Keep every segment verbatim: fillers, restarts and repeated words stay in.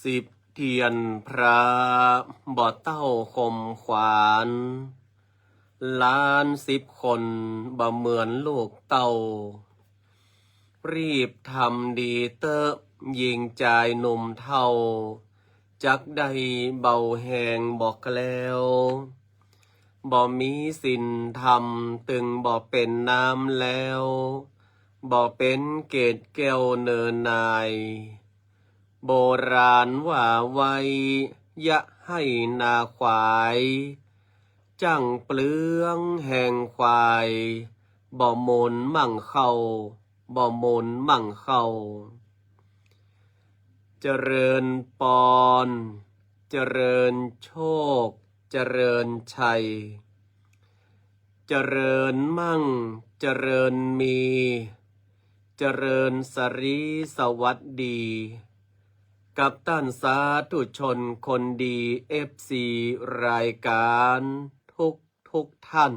สิบเตียนพระบ่เต้าคมขวาน ล้านสิบคนบ่เหมือนลูกเต้า รีบทำดีเต๊อะ ยิ่งจายหนุ่มเฒ่า จักได้เบาแฮงบ่แคล้ว บ่มีศีลธรรมตึงบ่เป๋นน้ำแล้ว บ่เป๋นเกศแก้วเนินนาย โบราณว่าไว้ ยะให้นาขวาย จั้งเปลืองแฮงควาย บ่หมุนมั่งเข้า บ่หมุนมั่งเข้า เจริญปอน เจริญโชค เจริญชัย เจริญมั่ง เจริญมี เจริญสรีสวัสดี กับต้านสาธุชนคนดี เอฟซี รายก๋านทุกทุกท่าน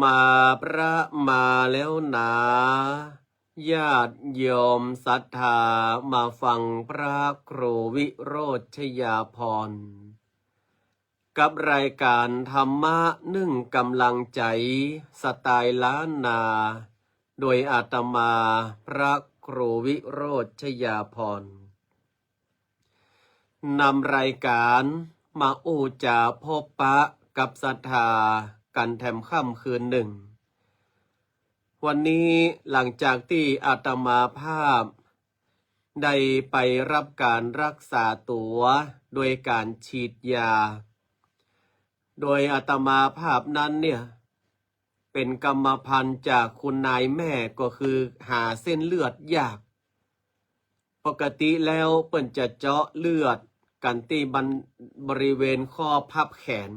มาพระมาแล้วหนา ญาติโยมศรัทธามาฟังพระครูวิโรจน์ชยาภรณ์ กับรายก๋านธรรมะนึ่งก๋ำลังใจ๋ สไตล์ล้านนา โดยอาตมาพระครูวิโรจน์ชยาภรณ์ นำรายก๋านมาอู้จ๋าพบปะกับศรัทธากั๋นแถมค่ำคืนนึ่ง วันนี้หลังจากตี้อาตมาภาพได้ไปรับก๋านรักษาตั๋วโดยก๋านฉีดยา โดยอาตมาภาพนั้นเนี่ย เป๋นกรรมพันธุ์จากคุณนายแม่ ก็คือหาเส้นเลือดยาก ปกติแล้วเปิ้นจะเจาะเลือดกั๋นตี้บัน- บริเวณข้อพับแขน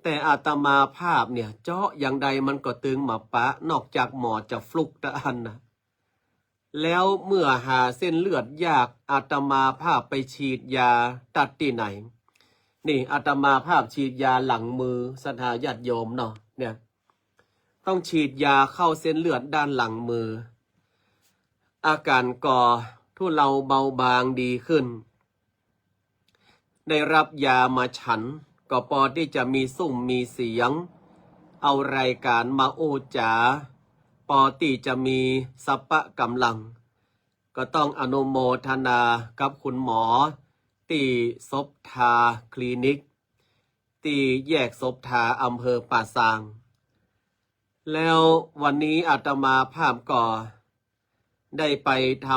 แต่อาตมาภาพเนี่ย เจาะอย่างใดมันก็ตึงบ่ปะ นอกจากหมอจะฟลุกเต้าอั้นนะ แล้วเมื่อหาเส้นเลือดยาก อาตมาภาพไปฉีดยาตัดตี้ไหน นี่อาตมาภาพฉีดยาหลังมือ ศรัทธาญาติโยมเนาะ เนี่ย ต้องฉีดยาเข้าเส้นเลือดด้านหลังมือ อาก๋านก็ทุเลาเบาบางดีขึ้น ได้รับยามาฉัน ก็ปอตี้จะมีซุ่มมีเสียง เอารายก๋านมาอู้จ๋า ปอตี้จะมีสัพพะก๋ำลัง ก็ต้องอนุโมทนากับคุณหมอตี้ศพทาคลินิก ตี้แยกศพทาอำเภอป่าซาง แล้ววันนี้อาตมาภาพก็ได้ไปท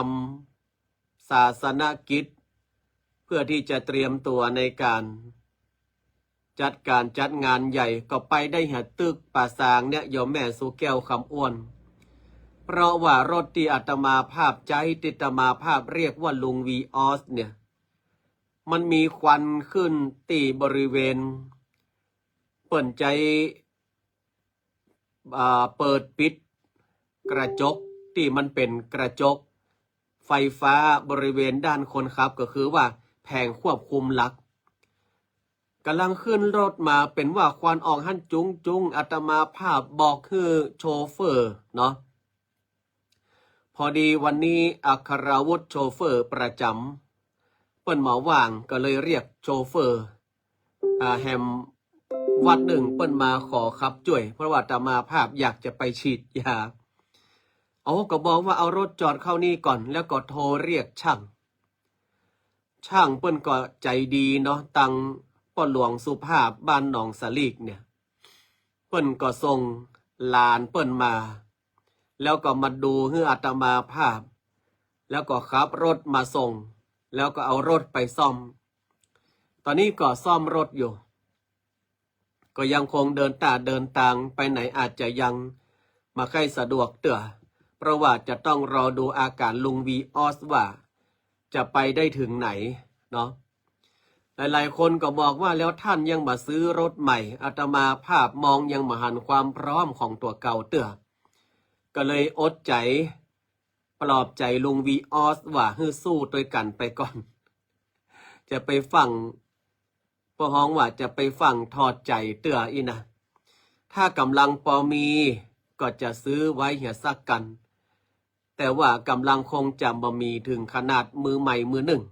ำศาสนกิจ เพื่อที่จะเตรียมตั๋วในก๋านจัดก๋านจัดงานใหญ่ ก็ไปได้หาตึกป่าซางเนี่ย โยมแม่สุแก้วคำอ้วน เพราะว่ารถตี้อาตมาภาพใจ๊ ตี้อาตมาภาพเรียกว่าลุงวีออสเนี่ย มันมีควันขึ้นตี้บริเวณ เปิ้นใจ๊ อ่า เปิดปิดกระจกตี้มันเป๋นกระจกไฟฟ้าบริเวณด้านคนขับ ก็คือว่าแผงควบคุมหลัก ก๋ำลังขึ้นรถมา เป๋นว่าควันออกหั้นจุ๋งๆ อาตมาภาพบอกหื้อโชเฟอร์เนาะ พอดีวันนี้อัครวุฒิโชเฟอร์ประจ๋ำเปิ้นบ่ว่าง ก็เลยเรียกโชเฟอร์ อ่า แหมวัดนึ่งเปิ้นมาขอขับจ้วย เพราะว่าอาตมาภาพอยากจะไปฉีดยา เอา ก็บอกว่าเอารถจอดเข้านี่ก่อน แล้วก็โทรเรียกช่าง ช่างเปิ้นก็ใจ๋ดีเนาะ ตังป้อหลวงสุภาพบ้านหนองสะลีกเนี่ย เปิ้นก็ส่งหลานเปิ้นมา แล้วก็มาดูหื้ออาตมาภาพ แล้วก็ขับรถมาส่ง แล้วก็เอารถไปซ่อม ต๋อนนี้ก็ซ่อมรถอยู่ ก็ยังคงเดินตาเดินตางไปไหนอาจจะยังบ่ค่อยสะดวกเตื้อ เพราะว่าจะต้องรอดูอาก๋านลุงวีออสว่าจะไปได้ถึงไหนเนาะ หลายๆ คนก็บอกว่าแล้วท่านยังบ่ซื้อรถใหม่ อาตมาภาพมองยังบ่หันความพร้อมของตั๋วเก่าเตื้อ ก็เลยอดใจ๋ปลอบใจ๋ลุงวีออสว่าหื้อสู้ตวยกั๋นไปก่อน จะไปฟั่ง ป้อฮ้องว่าจะไปฟั่งถอดใจ๋เตื้ออี้นะ ถ้าก๋ำลังปอมีก็จะซื้อไว้เหียสักกั๋น แต่ว่ากำลังคงจะบ่มีเถิงขนาดมือใหม่มือนึ่ง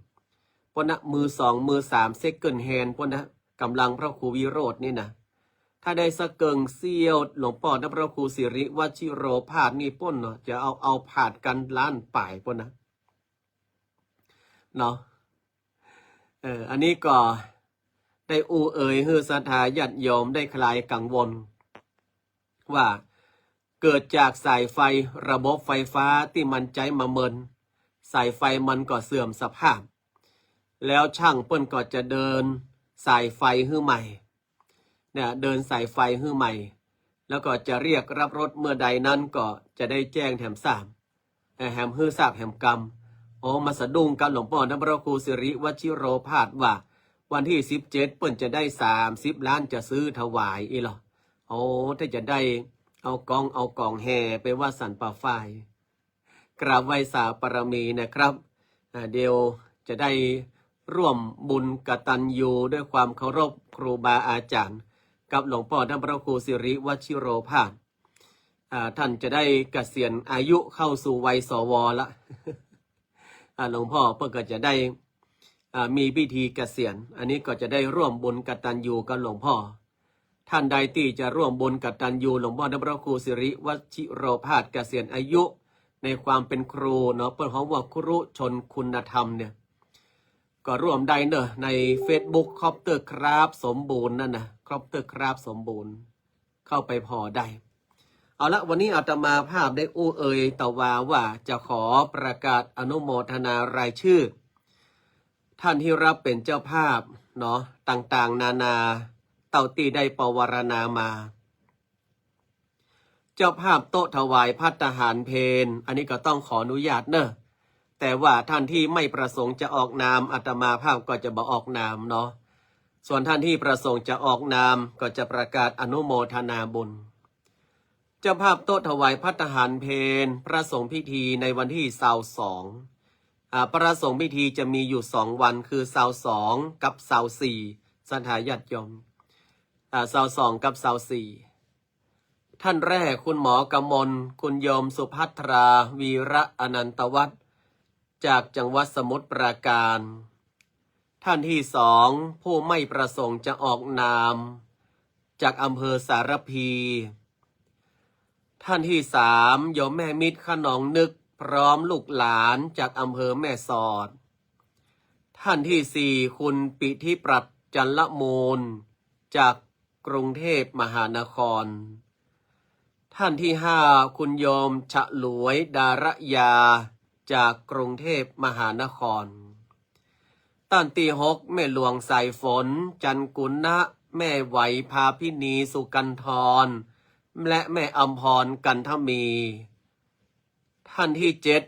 ป้นนะ มือสอง มือสาม second hand ป้นนะ กำลังพระครูวิโรจน์นี่นะ ถ้าได้สักเกิ่งเสี้ยวหลวงป้อท่านพระครูสิริวัชิโรภาสนี่ป้นเนาะ จะเอา เอาผาดกั๋นล้านป๋ายป้นนะ เนาะ เออ อันนี้ก็ได้อู้เอ่ยหื้อศรัทธาญาติโยมได้คลายกังวล ว่าเกิดจากสายไฟ ระบบไฟฟ้าตี้มันใจ๊มาเมิน สายไฟมันก็เสื่อมสภาพ แล้วช่างเปิ้นก็จะเดินสายไฟหื้อใหม่ เนี่ย เดินสายไฟหื้อใหม่ แล้วก็จะเรียกรับรถเมื่อใดนั้นก็จะได้แจ้งแหมทราบ เอ่อ แหมหื้อทราบแหมกำ โอ้ มาสะดุ้งกับหลวงป้อท่านพระครูสิริวัชิโรภาสว่า วันตี้สิบเจ็ดเปิ้นจะได้สามสิบล้านจะซื้อถวายอี้ลอ โอ้ ถ้าจะได้เอากองเอาก๋องแห่ไปวัดสันป่าฝ้าย กราบไหว้สาบารมีนะครับ อ่า เดี๋ยวจะได้ร่วมบุญกตัญญูด้วยความเคารพครูบาอาจ๋ารย์ กับหลวงป้อท่านพระครูสิริวัชิโรภาส อ่า ท่านจะได้เกษียณอายุเข้าสู่วัย สว ละ อ่า หลวงป้อเปิ้นก็จะได้ อ่า มีพิธีเกษียณ อันนี้ก็จะได้ร่วมบุญกตัญญูกับหลวงป้อ ท่านใดตี้จะร่วมบุญกตัญญูหลวงป้อท่านพระครูสิริวัชิโรภาสเกษียณอายุ ในความเป็นครูเนาะ เปิ้นฮ้องว่าครุชนคุณธรรมเนี่ย ก็ร่วมได้เนอะ ในเฟซบุ๊ก คอปเตอร์คราฟสมบูรณ์นั่นนะ คอปเตอร์คราฟสมบูรณ์ เข้าไปผ่อได้ เอาละ วันนี้อาตมาภาพได้อู้เอ่ยตะวาว่าจะขอประกาศอนุโมทนารายชื่อ ท่านตี้ฮับเป๋นเจ้าภาพเนาะ ต่างๆ นานา เต้าตี้ได้ปวารณามา เจ้าภาพโต๊ะถวายภัตตาหารเพล อันนี้ก็ต้องขออนุญาตเนอะ แต่ว่าท่านตี้ไม่ประสงค์จะออกนาม อาตมาภาพก็จะบ่ออกนามเนาะ ส่วนท่านตี้ประสงค์จะออกนามก็จะประกาศอนุโมทนาบุญ เจ้าภาพโต๊ะถวายภัตตาหารเพล ประสงค์พิธีในวันตี้ซาวสอง อ่า ประสงค์พิธีจะมีอยู่สองวัน คือซาวสองกับซาวสี่ ศรัทธาญาติโยม อ่า ซาวสองกับซาวสี่ ท่านแรกคุณหมอกมล คุณโยมสุภัทรา วีระอนันตวัฒน์ จากจังหวัดสมุทรปราการ ท่านที่สอง ผู้ไม่ประสงค์จะออกนาม จากอำเภอสารภี ท่านที่สาม โยมแม่มิตร ขนองนึก พร้อมลูกหลาน จากอำเภอแม่สอด ท่านที่สี่ คุณปิธิปรัตน์ จันละมูล จากกรุงเทพมหานคร ท่านที่ห้า คุณโยมฉลวย ดารยา จากกรุงเทพมหานคร ต้านตี้หก แม่หลวงสายฝน จันกุณะ แม่ไหว ภาพินี สุกันทร และแม่อำพร กันทมี ท่านที่เจ็ด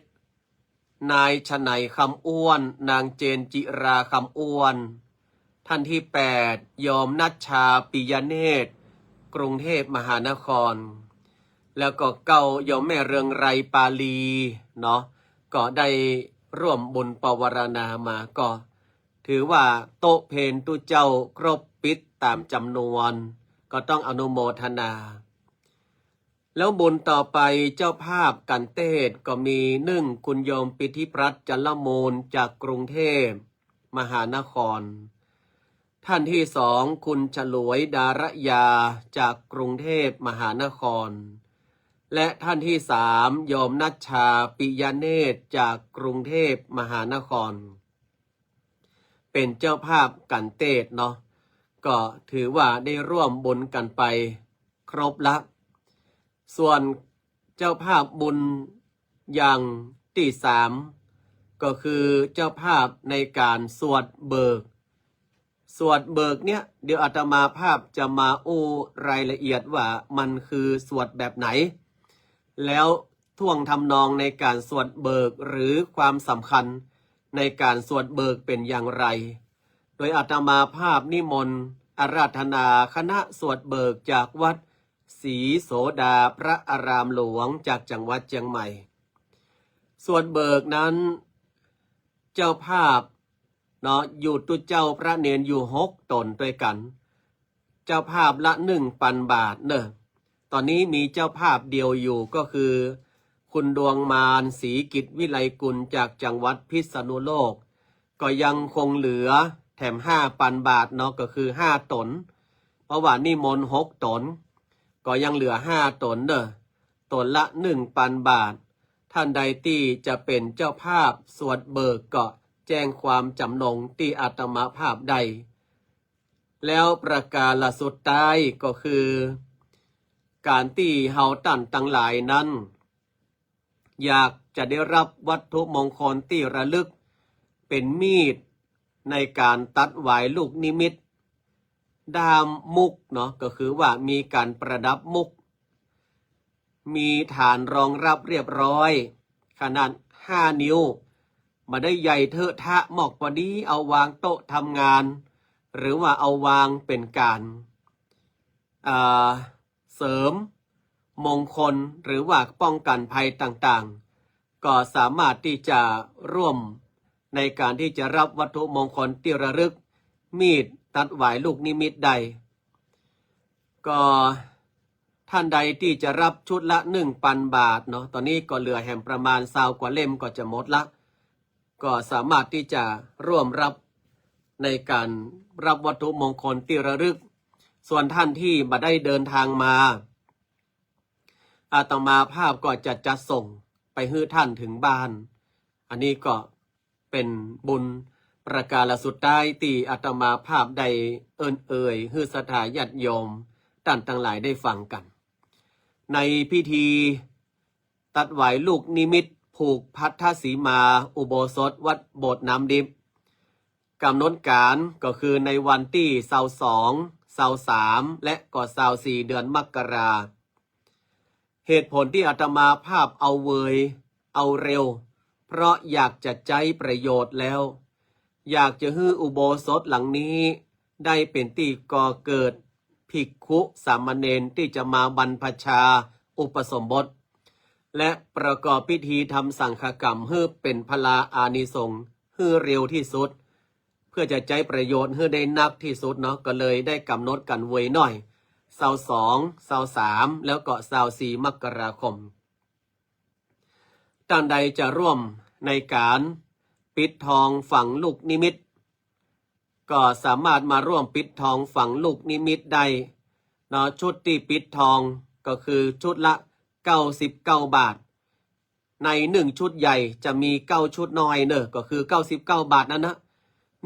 นายฉไนย คำอ้วน นางเจนจิรา คำอ้วน ท่านที่แปด โยมนัชชา ปิยเนตร กรุงเทพมหานคร แล้วก็เก้า โยมแม่เรืองไกร ปาลี เนาะ ก็ได้ร่วมบุญปวารณามา ก็ถือว่าโต๊ะเพลตุ๊เจ้าครบปิดต๋ามจ๋ำนวน ก็ต้องอนุโมทนา แล้วบุญต่อไปเจ้าภาพกั๋นเตศน์ก็มี นึ่ง คุณโยมปิธิปรัตน์ จันละมูล จากกรุงเทพมหานคร ท่านที่สอง คุณฉลวย ดารยา จากกรุงเทพมหานคร และท่านที่สาม โยมนัชชา ปิยเนตร จากกรุงเทพมหานคร เป๋นเจ้าภาพกั๋นเตศน์เนาะ ก็ถือว่าได้ร่วมบุญกั๋นไปครบละ ส่วนเจ้าภาพบุญอย่างตี้สาม ก็คือเจ้าภาพในก๋านสวดเบิก สวดเบิกเนี่ย เดี๋ยวอาตมาภาพจะมาอู้รายละเอียดว่ามันคือสวดแบบไหน แล้วท่วงทำนองในก๋านสวดเบิกหรือความสำคัญในก๋านสวดเบิกเป๋นอย่างไร โดยอาตมาภาพนิมนต์อาราธนาคณะสวดเบิกจากวัดศรีโสดาพระอารามหลวงจากจังหวัดเจียงใหม่ สวดเบิกนั้นเจ้าภาพเนาะ อยู่ตุ๊เจ้าพระเณรอยู่หกต๋นตวยกั๋น เจ้าภาพละหนึ่งปันบาทเนอะ ต๋อนนี้มีเจ้าภาพเดียวอยู่ก็คือ คุณดวงมาน ศรีกิจวิไลกุล จากจังหวัดพิษณุโลก ก็ยังคงเหลือแถมห้าปันบาทเนาะ ก็คือห้าต๋น เพราะว่านิมนต์หกต๋น ก็ยังเหลือห้าต๋นเนาะ ต๋นละหนึ่งปันบาท ท่านใดตี้จะเป๋นเจ้าภาพสวดเบิกก็แจ้งความจ๋ำนงตี้อาตมาภาพได้ แล้วประก๋านสุดท้ายก็คือ ก๋านตี้เฮาต้านตังหลายนั้น อยากจะได้รับวัตถุมงคลตี้ระลึก เป๋นมีดในก๋านตัดหวายลูกนิมิต ด้ามมุกเนาะ ก็คือว่ามีก๋านประดับมุก มีฐานรองรับเรียบร้อย ขนาดห้านิ้ว บ่ได้ใหญ่เทอะทะมาก ปอดีเอาวางโต๊ะทำงาน หรือว่าเอาวางเป๋นก๋าน อ่า เสริมมงคล หรือว่าป้องกั๋นภัยต่างๆ ก็สามารถตี้จะร่วมในก๋านตี้จะรับวัตถุมงคลตี้ระลึก มีดตัดหวายลูกนิมิตได้ ก็ท่านใดตี้จะรับชุดละหนึ่งปันบาทเนาะ ต๋อนนี้ก็เหลือแหมประมาณซาวกว่าเล่มก็จะหมดละ ก็สามารถตี้จะร่วมรับในก๋านรับวัตถุมงคลตี้ระลึก ส่วนท่านตี้บ่ได้เดินทางมา อาตมาภาพก็จะจัดส่งไปหื้อท่านเถิงบ้าน อันนี้ก็เป๋นบุญประก๋านสุดท้ายตี้อาตมาภาพได้เอิ้นเอ่ยหื้อศรัทธาญาติโยมต้านตังหลายได้ฟังกั๋น ในพิธีตัดหวายลูกนิมิตผูกพัทธสีมาอุโบสถวัดโบสถ์น้ำดิบ ก๋ำหนดก๋านก็คือในวันตี้ซาวสอง ซาวสาม และก็ซาวสี่ เดือนมกรา เหตุผลตี้อาตมาภาพเอาเวย เอาเร็ว เพราะอยากจะใจ๊ประโยชน์แล้ว อยากจะหื้ออุโบสถหลังนี้ได้เป๋นตี้ก่อเกิดภิกขุสามเณรตี้จะมาบรรพชาอุปสมบท และประกอบพิธีทำสังฆกรรมหื้อเป๋นพลาอานิสงส์หื้อเร็วตี้สุด เพื่อจะใจ๊ประโยชน์หื้อได้นักตี้สุดเนาะ ก็เลยได้ก๋ำหนดกั๋นเวยหน้อย ซาวสอง ซาวสาม แล้วก็ซาวสี่ มกราคม ต้านใดจะร่วมในก๋านปิดทองฝังลูกนิมิต ก็สามารถมาร่วมปิดทองฝังลูกนิมิตได้เนาะ ชุดตี้ปิดทองก็คือชุดละเก้าสิบเก้าบาท ในหนึ่งชุดใหญ่จะมีเก้าชุดน้อยเนอะ ก็คือเก้าสิบเก้าบาทนั้นนะ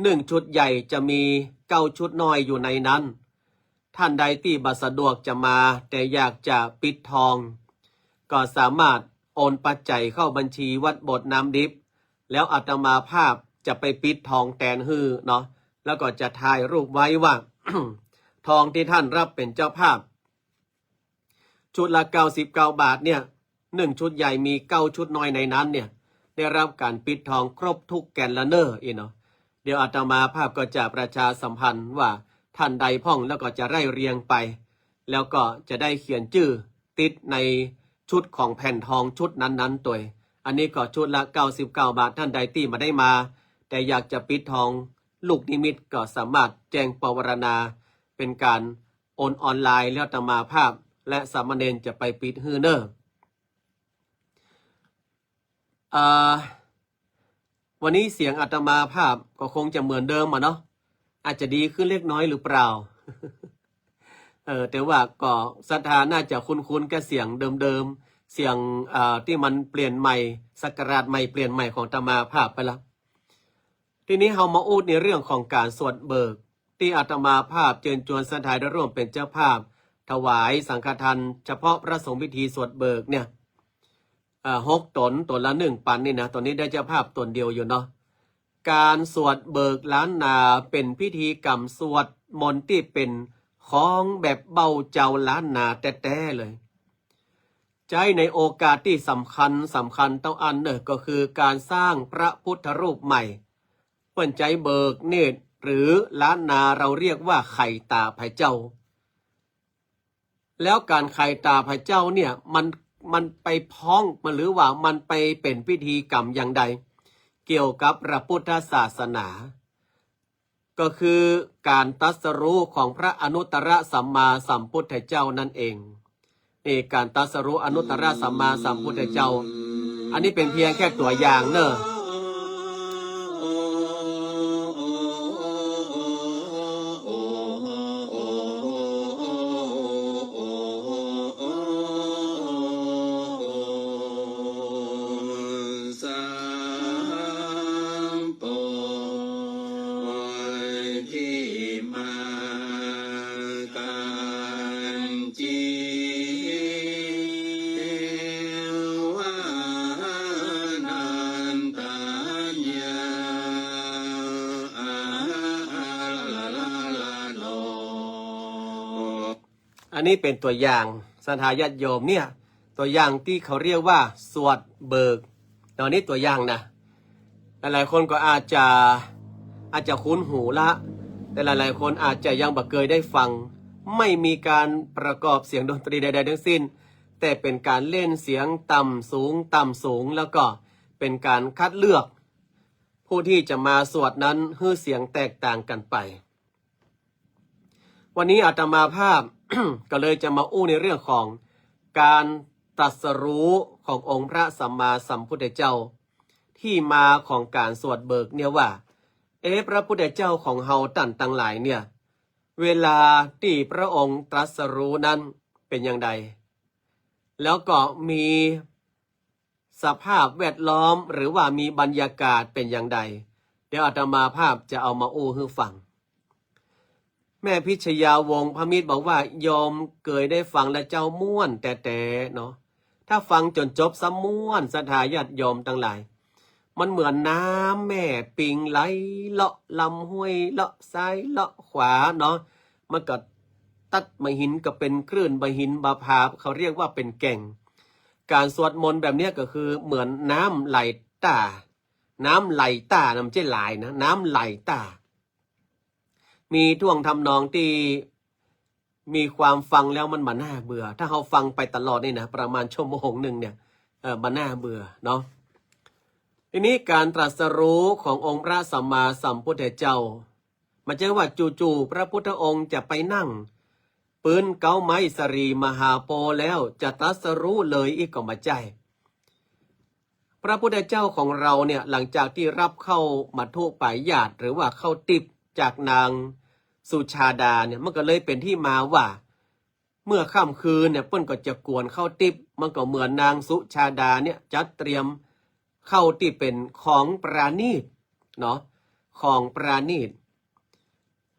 หนึ่งชุดใหญ่จะมีเก้าชุดน้อยอยู่ในนั้น ท่านใดตี้บ่สะดวกจะมา แต่อยากจะปิดทอง ก็สามารถโอนปัจจัยเข้าบัญชีวัดโบสถ์น้ำดิบ แล้วอาตมาภาพจะไปปิดทองแตนหื้อเนาะ แล้วก็จะถ่ายรูปไว้ว่า ทองตี้ท่านรับเป๋นเจ้าภาพ ชุดละเก้าสิบเก้าบาทเนี่ย หนึ่งชุดใหญ่มีเก้าชุดน้อยในนั้นเนี่ย ได้รับก๋านปิดทองครบทุกแก่นละเน่ออี้เนาะ เดี๋ยวอาตมาภาพก็จะประชาสัมพันธ์ว่าท่านใดพ่อง แล้วก็จะไล่เรียงไป แล้วก็จะได้เขียนจื้อติดในชุดของแผ่นทองชุดนั้นๆ ตวย อันนี้ก็ชุดละเก้าสิบเก้าบาท ท่านใดตี้บ่ได้มา แต่อยากจะปิดทองลูกนิมิตก็สามารถแจ้งปวารณาเป๋นก๋านโอนออนไลน์ แล้วอาตมาภาพและสามเณรจะไปปิดหื้อเน่อ อ่า วันนี้เสียงอาตมาภาพก็คงจะเหมือนเดิมอะเนาะ อาจจะดีขึ้นเล็กน้อยหรือเปล่า เออ แต่ว่าก็ศรัทธาน่าจะคุ้นๆ กับเสียงเดิมๆ เสียง อ่า ตี้มันเปลี่ยนใหม่ ศักราชใหม่เปลี่ยนใหม่ของอาตมาภาพไปละ ทีนี้เฮามาอู้ในเรื่องของก๋านสวดเบิก ตี้อาตมาภาพเจิญจวนศรัทธาได้ร่วมเป๋นเจ้าภาพ ถวายสังฆทานเฉพาะพระสงฆ์พิธีสวดเบิกเนี่ย อ่า หกต๋น ต๋นละหนึ่งปันนี่นะ ต๋นนี้ได้เจ้าภาพต๋นเดียวอยู่เนาะ ก๋านสวดเบิกล้านนาเป๋นพิธีกรรมสวดมนต์ตี้เป๋นของแบบเบ้าเจ้าล้านนาแต๊ๆ เลย ใจ๊ในโอกาสตี้สำคัญ สำคัญเต้าอันเน่อ ก็คือก๋านสร้างพระพุทธรูปใหม่ เปิ้นใจ๊เบิกเนตร หรือล้านนาเราเรียกว่าไข่ตาพระเจ้า แล้วก๋านไข่ตาพระเจ้าเนี่ย มัน มันไปพ้อง มัน หรือว่ามันไปเป๋นพิธีกรรมอย่างใด เกี่ยวกับพระพุทธศาสนา ก็คือก๋านตรัสรู้ของพระอนุตตรสัมมาสัมพุทธเจ้านั่นเอง นี่ก๋านตรัสรู้อนุตตรสัมมาสัมพุทธเจ้า อันนี้เป๋นเพียงแค่ตั๋วอย่างเน่อ อันนี้เป๋นตั๋วอย่าง ศรัทธาญาติโยมเนี่ย ตั๋วอย่างตี้เขาเรียกว่าสวดเบิก ตอนนี้ตั๋วอย่างนะ หลายๆ คนก็อาจจะ อาจจะคุ้นหูละ แต่หลายๆ คนอาจจะยังบ่เกยได้ฟัง ไม่มีการประกอบเสียงดนตรีใดๆ ทั้งสิ้น แต่เป๋นการเล่นเสียงต่ำสูง ต่ำสูง แล้วก็เป๋นการคัดเลือก ผู้ที่จะมาสวดนั้นหื้อเสียงแตกต่างกั๋นไป วันนี้อาตมาภาพ ก็เลยจะมาอู้ในเรื่องของการตรัสรู้ขององค์พระสัมมาสัมพุทธเจ้า ที่มาของการสวดเบิกเนี่ยว่า เอ๊ะ พระพุทธเจ้าของเฮาต้านตังหลายเนี่ย เวลาตี้พระองค์ตรัสรู้นั้นเป๋นอย่างใด แล้วก็มีสภาพแวดล้อมหรือว่ามีบรรยากาศเป๋นอย่างใด เดี๋ยวอาตมาภาพจะเอามาอู้หื้อฟัง แม่พิชยาวงศ์พระมิตรบอกว่า โยมเกยได้ฟังแล้วเจ้า ม่วนแต๊ๆ เนาะ ถ้าฟังจ๋นจบซ้ำม่วน ศรัทธาญาติโยมตังหลาย มันเหมือนน้ำแม่ปิงไหลเลาะลำห้วยเลาะซ้ายเลาะขวาเนาะ มันก็ตั๊ดบ่าหินก็เป๋นคลื่น บ่าหินบ่าผา เขาเรียกว่าเป๋นแก่ง การสวดมนต์แบบเนี้ยก็คือเหมือนน้ำไหลต้า น้ำไหลต้านะ บ่ใจ้ไหลนะ น้ำไหลต้า มีท่วงทำนองตี้มีความฟังแล้วมันบ่หน้าเบื่อ ถ้าเฮาฟังไปตลอดนี่นะ ประมาณชั่วโมงนึ่งเนี่ย เออ บ่หน้าเบื่อเนาะ ทีนี้การตรัสรู้ขององค์พระสัมมาสัมพุทธเจ้า บ่ใจ้ว่าจู่ๆ พระพุทธองค์จะไปนั่งปื๊นเก๊าไม้สะหลีมหาโพธิ์แล้วจะตรัสรู้เลยอี้ก็บ่ใจ้ พระพุทธเจ้าของเราเนี่ย หลังจากตี้รับข้าวมัฏฐุปายาตร หรือว่าข้าวติ๊บจากนางสุชาดาเนี่ย มันก็เลยเป๋นที่มาว่า เมื่อค่ำคืนเนี่ย เปิ้นก็จะกวนข้าวติ๊บ มันก็เหมือนนางสุชาดาเนี่ยจัดเตรียมข้าวตี้เป๋นของประณีตเนาะ ของประณีต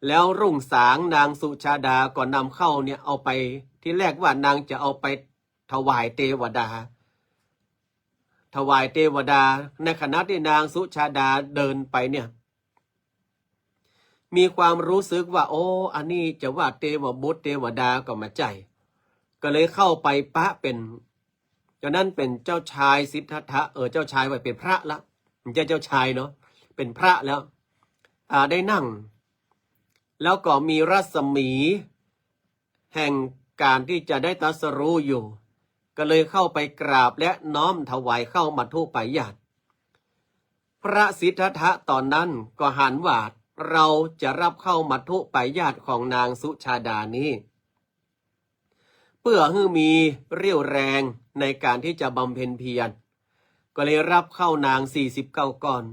แล้วรุ่งสางนางสุชาดาก็นำข้าวเนี่ยเอาไป ทีแรกว่านางจะเอาไปถวายเตวดา ถวายเตวดา ในขณะตี้นางสุชาดาเดินไปเนี่ย มีความรู้สึกว่า โอ้ อันนี้จะว่าเตวบุตรเตวดาก็บ่ใจ้ ก็เลยเข้าไปปะเป๋น ต๋อนนั้นเป๋นเจ้าชายสิทธัตถะ เออ เจ้าชายว่าเป๋นพระละ บ่ใจ้เจ้าชายเนาะ เป๋นพระแล้ว อ่า ได้นั่ง แล้วก็มีรัศมีแห่งการตี้จะได้ตรัสรู้อยู่ ก็เลยเข้าไปกราบและน้อมถวายข้าวมัฏฐุปายาตร พระสิทธัตถะต๋อนนั้นก็หันว่า เราจะรับข้าวมัฏฐุปายาตรของนางสุชาดานี้ เพื่อหื้อมีเรี่ยวแรงในการตี้จะบำเพ็ญเพียร ก็เลยรับข้าวนางสี่สิบเก้าก้อน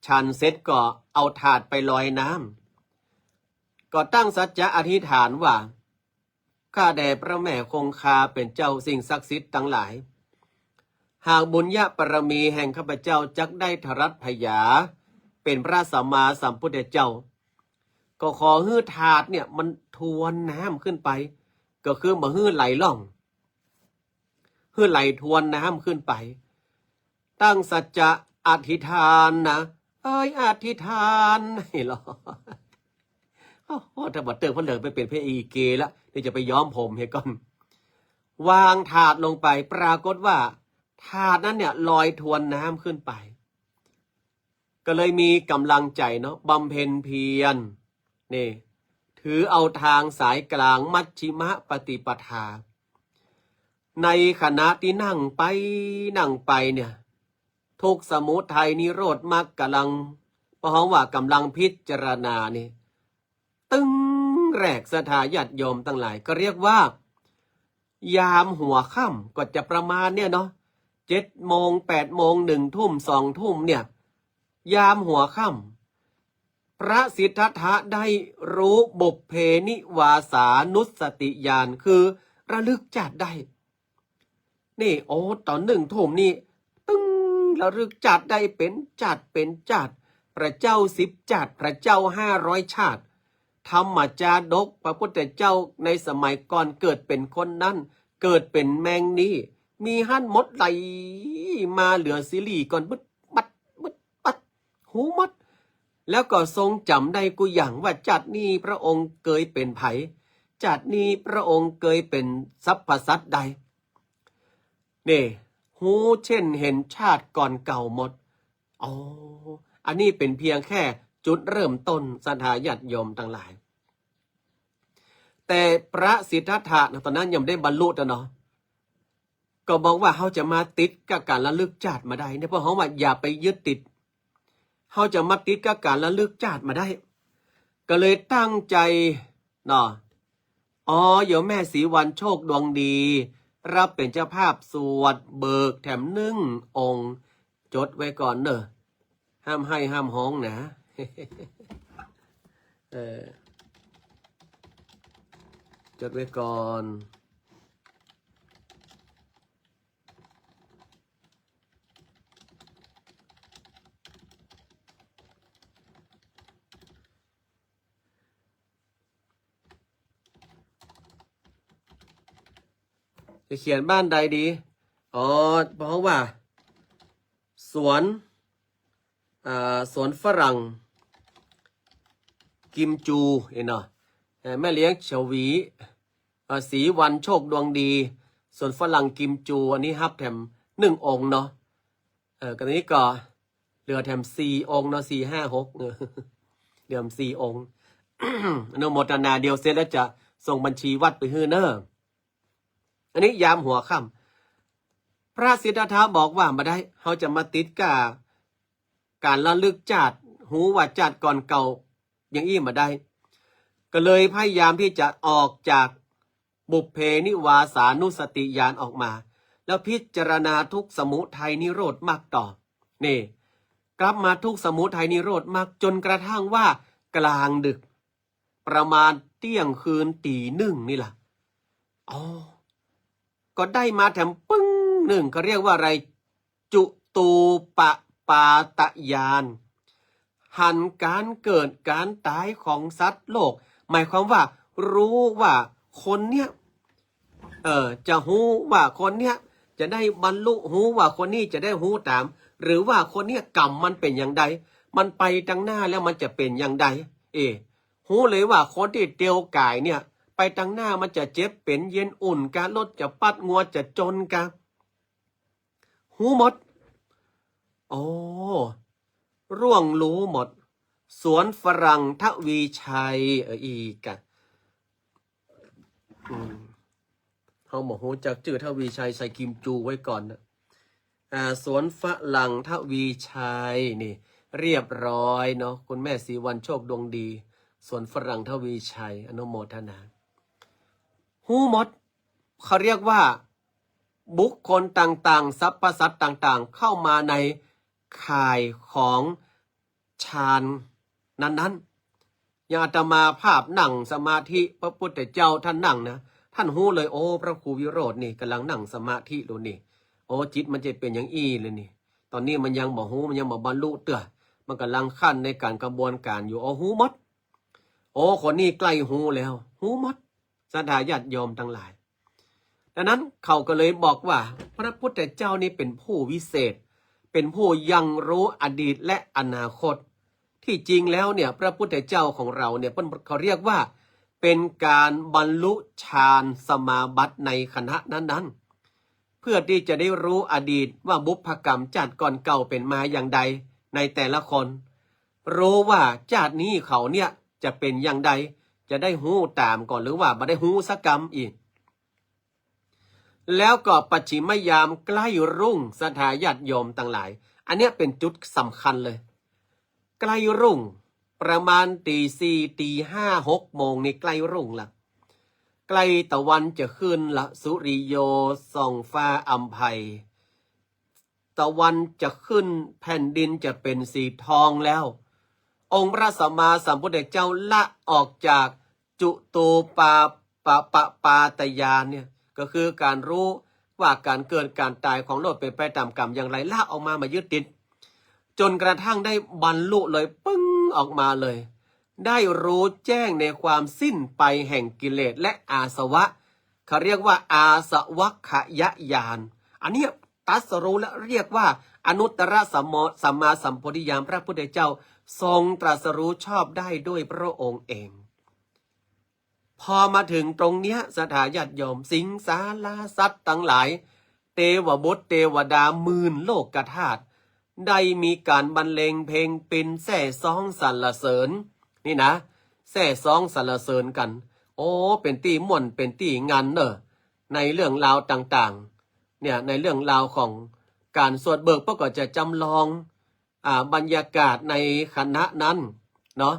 ฉันเสร็จก็เอาถาดไปลอยน้ำ ก็ตั้งสัจจะอธิษฐานว่า ข้าแต่พระแม่คงคาเป๋นเจ้าสิ่งศักดิ์สิทธิ์ตังหลาย หากบุญญาบารมีแห่งข้าพเจ้าจักได้ทะรัตผยาเป๋นพระสัมมาสัมพุทธเจ้า ก็ขอหื้อถาดเนี่ยมันทวนน้ำขึ้นไป ก็คือบ่หื้อไหลล่อง หื้อไหลทวนน้ำขึ้นไป ตั้งสัจจะอธิษฐานนะ เอ้ย อธิษฐาน นี่หรอ โอ้โห ถ้าบ่าเติมพ่อเหลิมไปเป๋นพระเอกลิเกละ เดี๋ยวจะไปย้อมผมเหียก่อน วางถาดลงไป ปรากฏว่าถาดนั้นเนี่ยลอยทวนน้ำขึ้นไป ก็เลยมีก๋ำลังใจ๋เนาะ บำเพ็ญเพียร นี่ ถือเอาตางสายกลางมัชฌิมปฏิปทา ในขณะตี้นั่งไป นั่งไปเนี่ย ทุกข์สมุทัยนิโรธมรรคก๋ำลัง เพราะว่าก๋ำลังพิจารณานี่ ตึงแรก ศรัทธาญาติโยมตังหลาย ก็เรียกว่า ยามหัวค่ำก็จะประมาณเนี่ยเนาะ เจ็ดโมง แปดโมง หนึ่งทุ่ม สองทุ่มเนี่ย ยามหัวค่ำ พระสิทธัตถะได้รู้บุพเพนิวาสานุสติญาณ คือระลึกชาติได้ นี่ โอ้ ต๋อนหนึ่งทุ่มนี่ ตึง ระลึกชาติได้เป๋นชาติเป๋นชาติ พระเจ้าสิบชาติ พระเจ้าห้าร้อยชาติ ธรรมจาดก พระพุทธเจ้าในสมัยก่อนเกิดเป๋นคนนั้น เกิดเป๋นแมงนี้ มีหั้นหมด ไหลมาเหลือสีหลีก่อน บึดบัด บึดบัด ฮู้หมด แล้วก็ทรงจ๋ำได้กู้อย่างว่าชาตินี้พระองค์เกยเป๋นใผ ชาตินี้พระองค์เกยเป๋นสรรพสัตว์ใด นี่ ฮู้เช่นเห็นชาติก่อนเก่าหมด อ๋อ อันนี้เป๋นเพียงแค่จุดเริ่มต้น ศรัทธาญาติโยมตังหลาย แต่พระสิทธัตถะนะ ต๋อนนั้นยังบ่ได้บรรลุเนาะ ก็บอกว่าเฮาจะมาติดกับก๋านระลึกชาติบ่ได้เนี่ย เพราะเฮาว่าอย่าไปยึดติด เฮาจะมาติดกับก๋านระลึกชาติบ่ได้ ก็เลยตั้งใจ๋เนาะ อ๋อ โยมแม่ศรีวรรณโชคดวงดี รับเป๋นเจ้าภาพสวดเบิกแถมหนึ่งองค์ จดไว้ก่อนเน่อ ห้ามไห้ห้ามฮ้องนะ เออ จดไว้ก่อน จะเขียนบ้านใดดี อ๋อ เพราะว่า สวน อ่า สวนฝรั่ง กิมจู เนาะ เอ่อ แม่เลี้ยงฉวี อ่า ศรีวรรณโชคดวงดี สวนฝรั่งกิมจู อันนี้ฮับแถมหนึ่งองค์เนาะ เออ ก็นี้ก็เหลือแถมสี่องค์เนาะ สี่ ห้า หก เออ เหลือสี่องค์ อนุโมทนา เดี๋ยวเสร็จแล้วจะส่งบัญชีวัดไปหื้อเน่อ อันนี้ยามหัวค่ำ พระสิทธัตถะบอกว่าบ่ได้ เฮาจะมาติดกับก๋านระลึกชาติ ฮู้ว่าชาติก่อนเก่าอย่างอี้บ่ได้ ก็เลยพยายามที่จะออกจากบุพเพนิวาสานุสติญาณออกมา แล้วพิจารณาทุกข์สมุทัยนิโรธมรรคต่อ นี่ กลับมาทุกข์สมุทัยนิโรธมรรค จนกระทั่งว่ากลางดึก ประมาณเตี้ยงคืนตี๋หนึ่งนี่ล่ะ อ๋อ ก็ได้มาแถมปึ้งหนึ่ง เขาเรียกว่าอะไร จุตูปปาตญาณ หันก๋านเกิดก๋านต๋ายของสัตว์โลก หมายความว่ารู้ว่าคนเนี้ย เออ จะฮู้ว่าคนเนี้ยจะได้บรรลุ ฮู้ว่าคนนี้จะได้ฮู้ต๋าม หรือว่าคนเนี้ยกรรมมันเป๋นอย่างใด มันไปตังหน้าแล้วมันจะเป๋นอย่างใด เอ ฮู้เลยว่าคนตี้เตียวก๋ายเนี่ย ไปตังหน้ามันจะเจ็บเป๋นเย็นอุ่นกา รถจะปัด งัวจะจนกา ฮู้หมด โอ้ ล่วงรู้หมด สวนฝรั่งทวีชัย เออ อีกอะ อืม เฮาบ่ฮู้จักจื้อทวีชัย ใส่กิมจูไว้ก่อนนะ อ่า สวนฝรั่งทวีชัย นี่ เรียบร้อยเนาะ คุณแม่ศรีวรรณโชคดวงดี สวนฝรั่งทวีชัย อนุโมทนา ฮู้หมด เขาเรียกว่าบุคคลต่างๆ สรรพสัตว์ต่างๆ เข้ามาในข่ายของฌานนั้นๆ อย่างอาตมาภาพนั่งสมาธิ พระพุทธเจ้าท่านนั่งนะ ท่านฮู้เลย โอ้ พระครูวิโรจน์นี่ก่ำลังนั่งสมาธิอยู่นี่ โอ้ จิตมันจะเป๋นอย่างอี้เลยนี่ ต๋อนนี้มันยังบ่ฮู้ มันยังบ่บรรลุเตื้อ มันก่ำลังขั้นในก๋านกระบวนก๋านอยู่ โอ้ ฮู้หมด โอ้ คนนี้ใก้ฮู้แล้ว ฮู้หมด ศรัทธาญาติโยมตังหลาย ดังนั้นเขาก็เลยบอกว่าพระพุทธเจ้านี่เป๋นผู้วิเศษ เป๋นผู้ยังฮู้อดีตและอนาคต ที่จริงแล้วเนี่ย พระพุทธเจ้าของเราเนี่ย เปิ้น เขาเรียกว่าเป๋นก๋านบรรลุฌานสมาบัติในขณะนั้นๆ เพื่อที่จะได้ฮู้อดีตว่าบุพกรรมชาติก่อนเก่าเป๋นมาอย่างใดในแต่ละคน ฮู้ว่าชาตินี้เขาเนี่ยจะเป๋นอย่างใด จะได้ฮู้ต๋ามก่อน หรือว่าบ่ได้ฮู้สักกำอีก แล้วก็ปัจฉิมยามใก้รุ่ง ศรัทธาญาติโยมตังหลาย อันเนี้ยเป๋นจุดสำคัญเลย ใก้รุ่ง ประมาณตี๋สี่ ตี๋ห้า หกโมงนี่ใก้รุ่งละ ใกล้ตะวันจะขึ้นละ สุริโยส่องฟ้าอำไพ ตะวันจะขึ้น แผ่นดินจะเป๋นสีทองแล้ว องค์พระสัมมาสัมพุทธเจ้าละออกจากจุตูปาปะปะปาตญาณเนี่ย ก็คือก๋านฮู้ว่าก๋านเกิดก๋านต๋ายของโลกเป๋นไปต๋ามก๋รรมอย่างไร ละออกมา บ่ยึดติด จ๋นกระทั่งได้บรรลุเลย ปึ้งออกมาเลย ได้ฮู้แจ้งในความสิ้นไปแห่งกิเลสและอาสวะ เขาเรียกว่าอาสวัคคยญาณ อันเนี้ยตรัสฮู้และเรียกว่าอนุตตรสัมโม- สัมมาสัมโพธิญาณ พระพุทธเจ้าทรงตรัสฮู้ชอบได้ด้วยพระองค์เอง พอมาเถิงตรงเนี้ย ศรัทธาญาติโยม สิงสาราสัตว์ตังหลาย เตวบุตรเตวดา หมื่นโลกธาตุ ได้มีก๋านบรรเลงเพลงเป๋นแซ่ซ้องสรรเสริญ นี่นะ แซ่ซ้องสรรเสริญกั๋น โอ้ เป๋นตี้ม่วน เป๋นตี้งันเน่อ ในเรื่องราวต่างๆ เนี่ย ในเรื่องราวของก๋านสวดเบิก ป้อก็จะจ๋ำลอง อ่า บรรยากาศในขณะนั้นเนาะ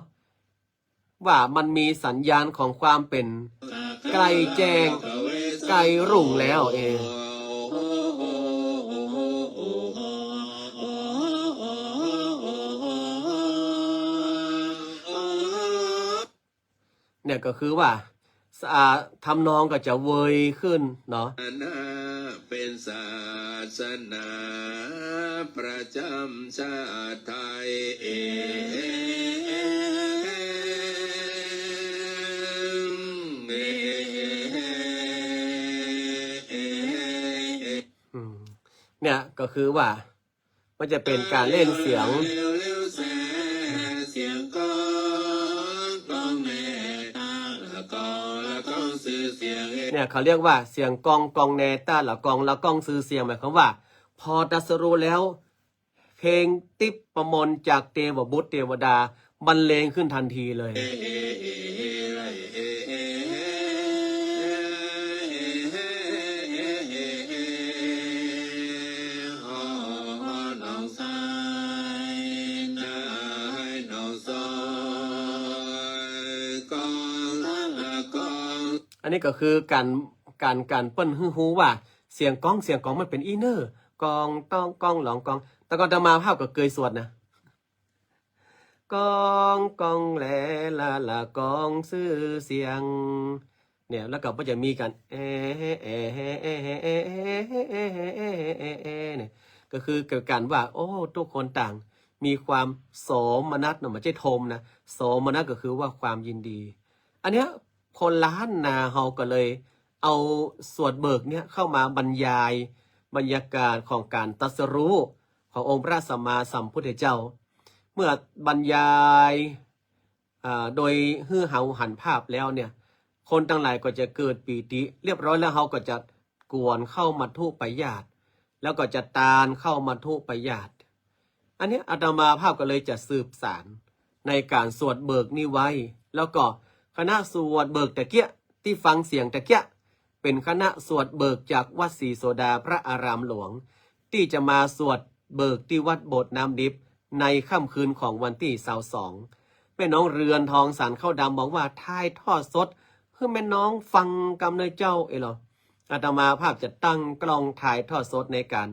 ว่ามันมีสัญญาณของความเป๋นใกล้แจ้ง ใกล้รุ่งแล้วเอง เนี่ยก็คือว่า ส- อ่า ทำนองก็จะเวยขึ้นเนาะ เป๋นศาสนาประจ๋ำชาติไทย อืม เนี่ยก็คือว่า มันจะเป๋นก๋านเล่นเสียง เนี่ยเขาเรียกว่าเสียงกลอง กลองแนต้าละกลอง ละกล้อง ซื่อเสียง หมายความว่า พอตรัสฮู้แล้ว เพลงทิพย์ประมนต์จากเตวบุตรเตวดาบรรเลงขึ้นทันทีเลย อันนี้ก็คือก๋าน ก๋าน ก๋านเปิ้นหื้อฮู้ว่าเสียงกลอง เสียงกลองมันเป๋นอี้เน่อ กลองต้องกลองหลองกลอง แต่ก่อนอาตมาภาพก็เกยสวดนะ กลอง กลองแลละละกลองซื่อเสียง เนี่ย แล้วก็มันจะมีก๋าน แอ แอ แอ เนี่ย ก็คือก๋านว่า โอ้ ทุกคนต่างมีความโสมนัสเนาะ บ่ใจ้โทมนะ โสมนัสก็คือว่าความยินดี อันเนี้ย คนล้านนาเฮาก็เลยเอาสวดเบิกเนี่ยเข้ามาบรรยายบรรยากาศของก๋านตรัสฮู้ขององค์พระสัมมาสัมพุทธเจ้า เมื่อบรรยาย อ่า โดยหื้อเฮาหันภาพแล้วเนี่ย คนตังหลายก็จะเกิดปีติ เรียบร้อยแล้วเฮาก็จะกวนเข้ามัทธุปายาส แล้วก็จะตานเข้ามัทธุปายาส อันเนี้ยอาตมาภาพก็เลยจะสืบสานในก๋านสวดเบิกนี้ไว้ แล้วก็คณะสวดเบิกตะเกียะ ตี้ฟังเสียงตะเกียะ เป๋นคณะสวดเบิกจากวัดศรีโสดาพระอารามหลวง ตี้จะมาสวดเบิกตี้วัดโบสถ์น้ำดิบในค่ำคืนของวันตี้ซาวสอง แม่น้องเรือนทองสารเข้าดำบอกว่าถ่ายทอดสดหื้อแม่น้องฟังกำเน่อเจ้า เอ้ยเหรอ อาตมาภาพจะตั้งกล้องถ่ายทอดสดในก๋าน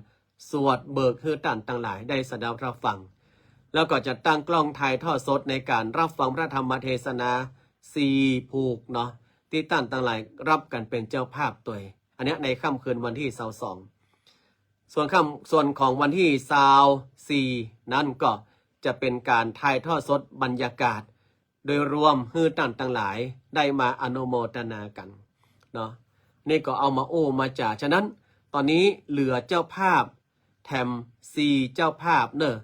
สวดเบิกหื้อต้านตังหลายได้สดับฮับฟัง แล้วก็จะตั้งกล้องถ่ายทอดสดในก๋านฮับฟังพระธรรมเทศนาสี่ผูกเนาะ ตี้ต้านตังหลายฮับกั๋นเป๋นเจ้าภาพตวย อันเนี้ยในค่ำคืนวันตี้ซาวสอง ส่วนค่ำ ส่วนของวันตี้ซาวสี่นั้นก็จะเป๋นก๋านถ่ายทอดสดบรรยากาศ โดยรวมหื้อต้านตังหลายได้มาอนุโมทนากั๋นเนาะ นี่ก็เอามาอู้มาจ๋า ฉะนั้นต๋อนนี้เหลือเจ้าภาพแถมสี่เจ้าภาพเน่อ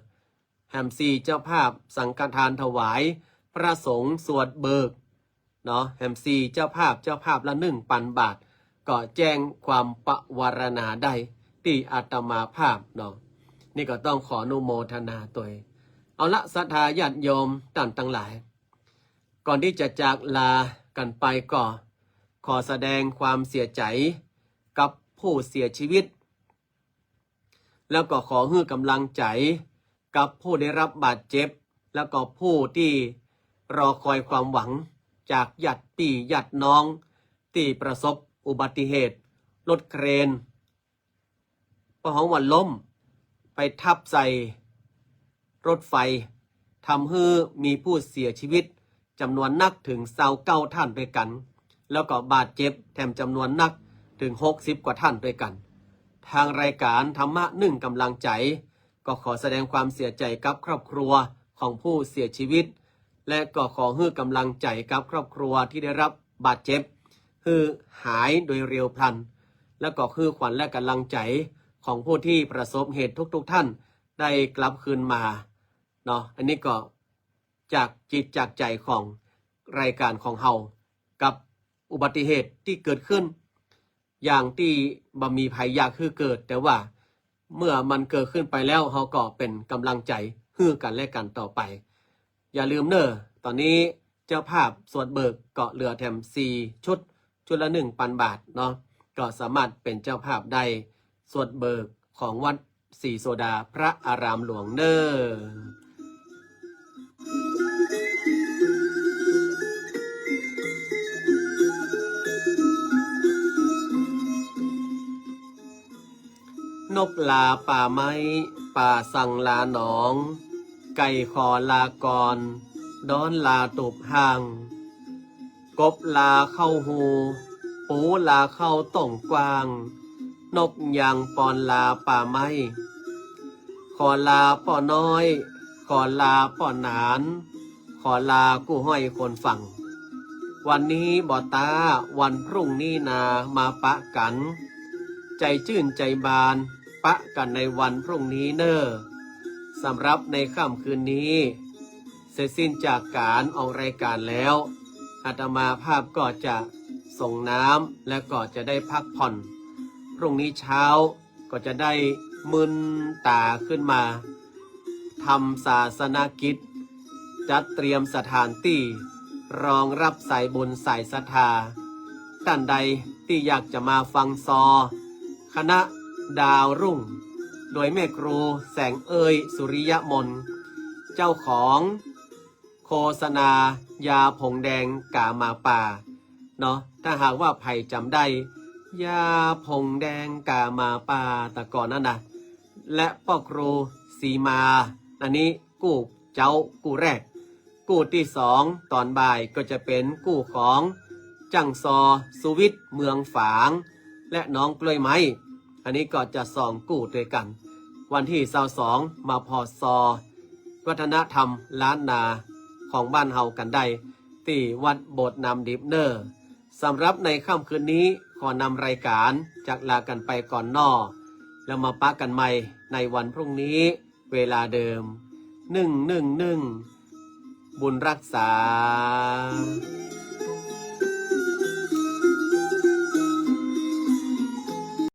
แถมสี่เจ้าภาพสังฆทานถวายพระสงฆ์สวดเบิกเนาะ แถมสี่เจ้าภาพ เจ้าภาพละหนึ่งปันบาท ก็แจ้งความปวารณาได้ตี้อาตมาภาพเนาะ นี่ก็ต้องขออนุโมทนาตวย เอาละ ศรัทธาญาติโยมต้านตังหลาย ก่อนตี้จะจากลากั๋นไปก็ขอแสดงความเสียใจ๋กับผู้เสียชีวิต แล้วก็ขอหื้อก๋ำลังใจ๋กับผู้ได้ฮับบาดเจ็บ แล้วก็ผู้ตี้รอคอยความหวังจากญาติปี้ญาติน้อง ตี้ประสบอุบัติเหตุรถเครน เปิ้นฮ้องว่าล้ม ไปทับใส่รถไฟ ทำหื้อมีผู้เสียชีวิตจ๋ำนวนนักเถิงซาวเก้าท่านตวยกั๋น แล้วก็บาดเจ็บแถมจ๋ำนวนนักเถิงหกสิบกว่าท่านตวยกั๋น ทางรายก๋านธรรมะนึ่งก๋ำลังใจ๋ ก็ขอแสดงความเสียใจ๋กับครอบครัวของผู้เสียชีวิต และก็ขอหื้อก๋ำลังใจ๋กับครอบครัวตี้ได้รับบาดเจ็บ หื้อหายโดยเร็วพลัน แล้วก็หื้อขวัญและก๋ำลังใจ๋ของผู้ตี้ประสบเหตุทุกๆ ท่านได้กลับคืนมาเนาะ อันนี้ก็จากจิตจากใจ๋ของรายก๋านของเฮา กับอุบัติเหตุตี้เกิดขึ้น อย่างตี้บ่มีใผอยากหื้อเกิด แต่ว่าเมื่อมันเกิดขึ้นไปแล้ว เฮาก็เป๋นก๋ำลังใจ๋หื้อกั๋นและกั๋นต่อไป อย่าลืมเน่อ ต๋อนนี้เจ้าภาพสวดเบิกก็เหลือแถมสี่ชุด ชุดละหนึ่งปันบาทเนาะ ก็สามารถเป๋นเจ้าภาพได้ สวดเบิกของวัดศรีโสดาพระอารามหลวงเน่อ นกลาป่าไม้ ป๋าสั่งลาหนอง ไก่ขอลาก่อน ด้อนลาตูบห้าง กบลาเข้าฮู ปูลาเข้าโต่งกว้าง นกยางปอนลาป่าไม้ ขอลาป้อน้อย ขอลาป้อหนาน ขอลากู้ฮ้อยคนฟัง วันนี้บ่ต๊า วันพรุ่งนี้นา มาปะกั๋น ใจ๋จื้นใจ๋บาน ปะกั๋นในวันพรุ่งนี้เน่อ สำหรับในค่ำคืนนี้ เสร็จสิ้นจากก๋านออกรายก๋านแล้ว อาตมาภาพก็จะสรงน้ำ และก็จะได้พักผ่อน พรุ่งนี้เช้าก็จะได้มืนต๋าขึ้นมา ทำศาสนกิจ จัดเตรียมสถานตี้ รองรับสายบุญสายศรัทธา ต้านใดตี้อยากจะมาฟังซอ คณะดาวรุ่ง โดยแม่ครูแสงเอย สุริยมน เจ้าของโฆษณายาผงแดงก๋าหมาป่าเนาะ ถ้าหากว่าใผจ๋ำได้ ยาผงแดงก๋าหมาป่าตะก่อนนั้นนะ และป้อครูสีมา อันนี้กู้เจ๊ากู้แรก กู้ตี้สองต๋อนบ่ายก็จะเป๋นกู้ของจ้างซอ สุวิทย์ เมืองฝาง และน้องกล้วยไม้ อันนี้ก็จะสองกู้ตวยกั๋น วันตี้ซาวสองมาผ่อซอ วัฒนธรรมล้านนาของบ้านเฮากั๋นได้ ตี้วัดโบสถ์น้ำดิบเน่อ สำหรับในค่ำคืนนี้ขอนำรายก๋านจากลากั๋นไปก่อนน้อ แล้วมาปะกั๋นใหม่ในวันพรุ่งนี้ เวลาเดิม นึ่งนึ่งนึ่ง บุญรักษา